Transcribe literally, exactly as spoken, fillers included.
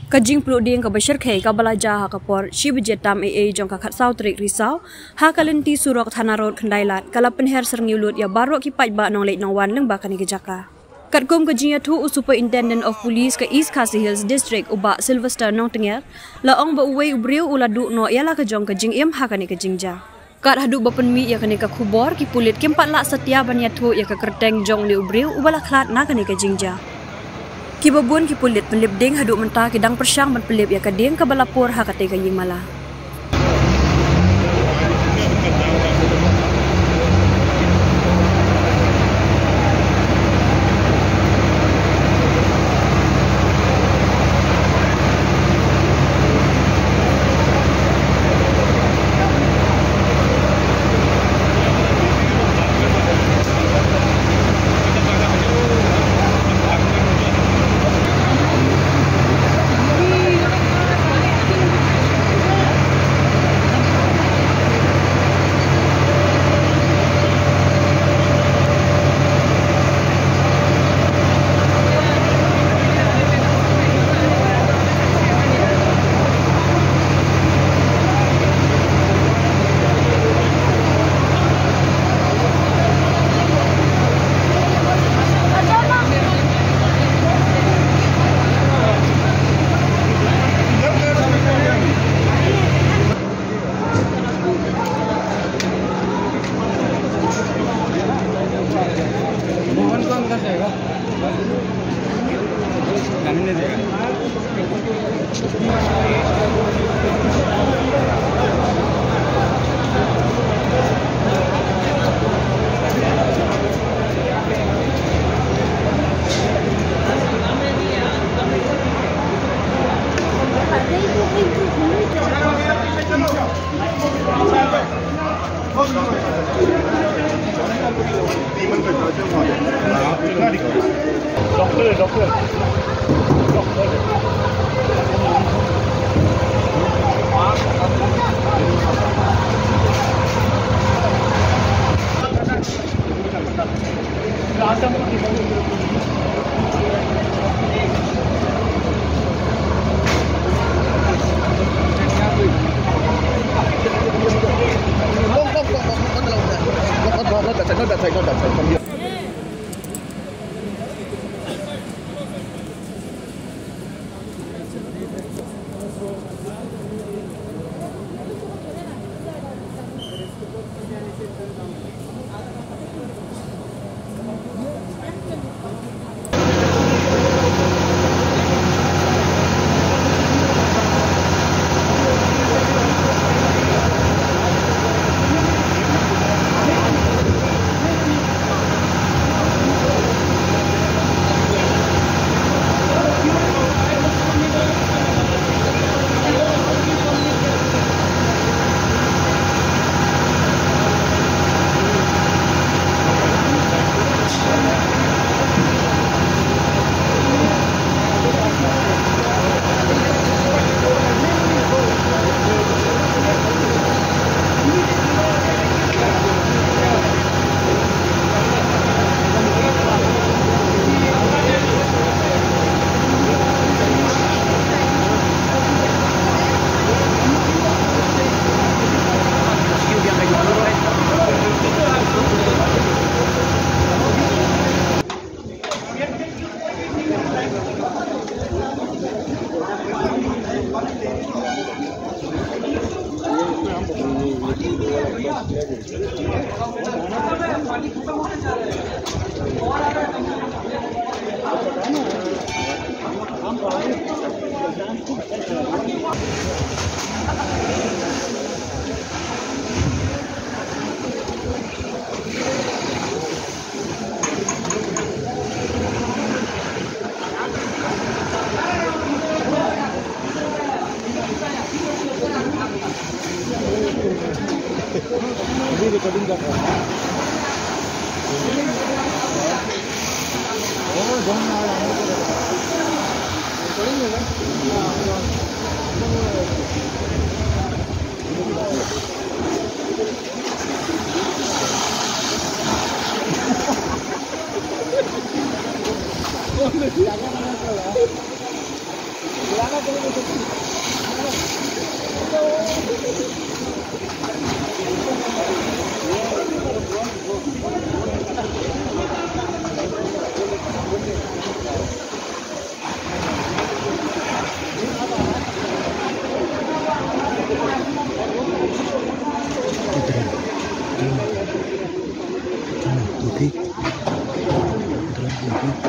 Ka jingpluh dieng kaba shyrkhei kaba la jia ha ka por shi baje tam eiei jong ka khatsaw tarik Risaw ha ka lynti surok Thana Road Khyndai Lad ka la pynher syrngiew lut ïa baroh ki paidbah nongleit nongwan lyngba kane ka jaka. Katkum ka jingïathuh u Superintendent of Police ka East Khasi Hills District u Bah Sylvester Nongtnger, la ong ba uwei u briew u la duh noh ïa la ka jong ka jingim ha kane ka jingjia. Kat haduh ba pynmih ïa kane ka khubor, ki pulit kim pat lah satia ban ïathuh ïa ka kyrteng jong une u briew uba la khlad na kane ka jingjia. Kiba bun ki pulit pynlip dieng haduh mynta ki dang pyrshang ban pynlip ïa ka dieng kaba la pur ha katei ka ïing mala. Two, three. One, two, three. Three, two, three.